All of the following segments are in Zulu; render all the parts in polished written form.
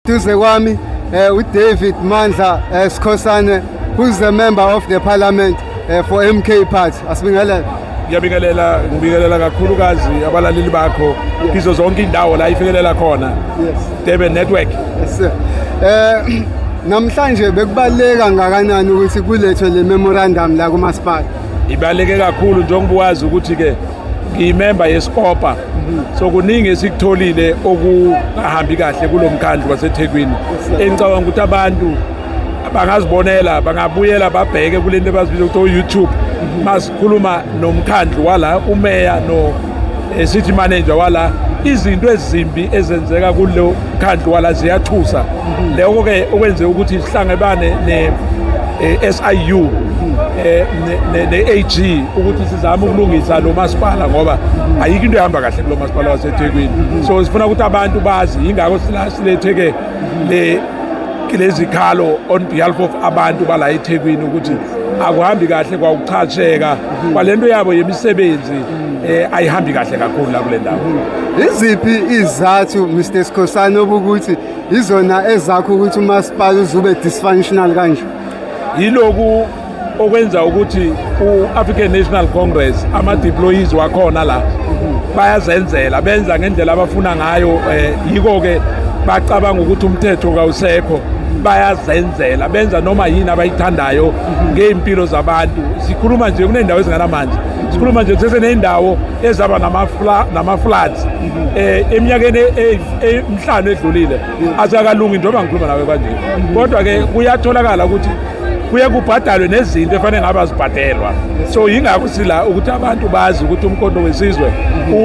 Duze kwami uDavid Mandla Sikhosana, who's a member of the parliament for MK Party. Asibingelele. Ngiyabingelela, ngibingelela kakhulukazi abalaleli bakho kizo zonke indawo la ifikelela khona. Durban Network. Yes, sir. Namhlanje bekubaluleka kangakanani ukuthi kulethwe le memorandum la kumasipala? Ibaluleke kakhulu njengoba wazi ukuthi ke ngiyimemba yeScopa. So kuningi esikutholile okungahambi kahle kulo mkhandlu waseThekwini. Engicabanga ukuthi abantu bangazibonela, bangabuyela babheke kule nto abazibiza ukuthi o-YouTube. Masikhuluma nomkhandlu wala, umeya no city manager wala, izinto ezimbi ezenzeka kulo mkhandlu wala ziyathusa. Lokho ke okwenze ukuthi sihlangabane ne SIU ne AG ukuthi sizame ukulungisa lo masipala, ngoba ayikho into ehamba kahle kulo masipala waseThekwini. So sifuna ukuthi abantu bazi, yingakho silethe ke le lezi khalo on behalf of abantu bala eThekwini ukuthi akuhambi kahle kwauchasheka kwalento yabo yemisebenzi, ayihambi kahle kakhulu la kule ndawo. Iziphi izathu, Mr Sikhosana, obukuthi izona ezakho ukuthi umasipala uzube dysfunctional kanje? Yiloku okwenza ukuthi u-African National Congress, ama-deployees wakhona la bayazenzela, benza ngendlela abafuna ngayo. Yiko-ke bacabanga ukuthi umthetho kawusekho, bayazenzela, benza noma yini abayithandayo ngey'mpilo zabantu. Sikhuluma nje kuney'ndawo ezinganamanzi, sikhuluma nje kuseseney'ndawo ezaba nama-floods eminyakeni emihlanu edlulile, azakalungi njengoba ngikhuluma nawe kanje. Kodwa-ke kuyatholakala ukuthi kuye kubhadalwe nezinto efanele ngabe azibhadelwa. So yingakho sila ukuthi abantu bazi ukuthi uMkhonto weSizwe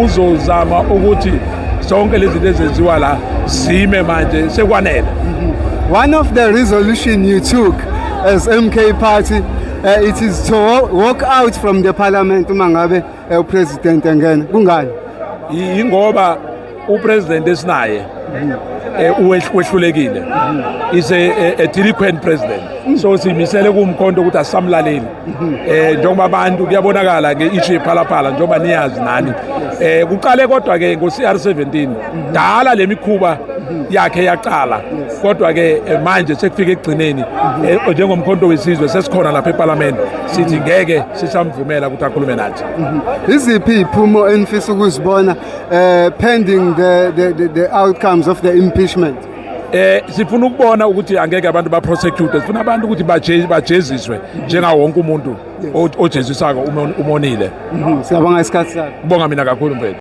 uzozama ukuthi zonke lezi zinto ezenziwa la zime manje, sekwanele. One of the resolution you took as MK Party, it is to walk out from the parliament uma ngabe upresident engena. Kungani? Yingoba upresident esinaye wehlulekile, is a delinquent president. So simisele kuMkhonto ukuthi asisamlaleli, njengoba abantu kuyabonakala nge-issue yePhalaphala, njengoba niyazi nani. Kuqale kodwa ke ngo-CR 17 dala lemikhuba yakhe yaqala, kodwa ke manje sekufika ekugcineni. NjengoMkhonto weSizwe sesikhona lapha eParliament, sithi ngeke sisamvumela ukuthi akhulume nathi. Iziphi iziphumo enifisa ukuzibona pending the outcomes of the impeachment? Sifuna ukubona ukuthi angeke abantu ba-prosecute, sifuna abantu ukuthi bajeziswe njengawo wonke umuntu ojezisako umonile. Siyabonga isikhathi sakho. Kubonga mina kakhulu, mfethu.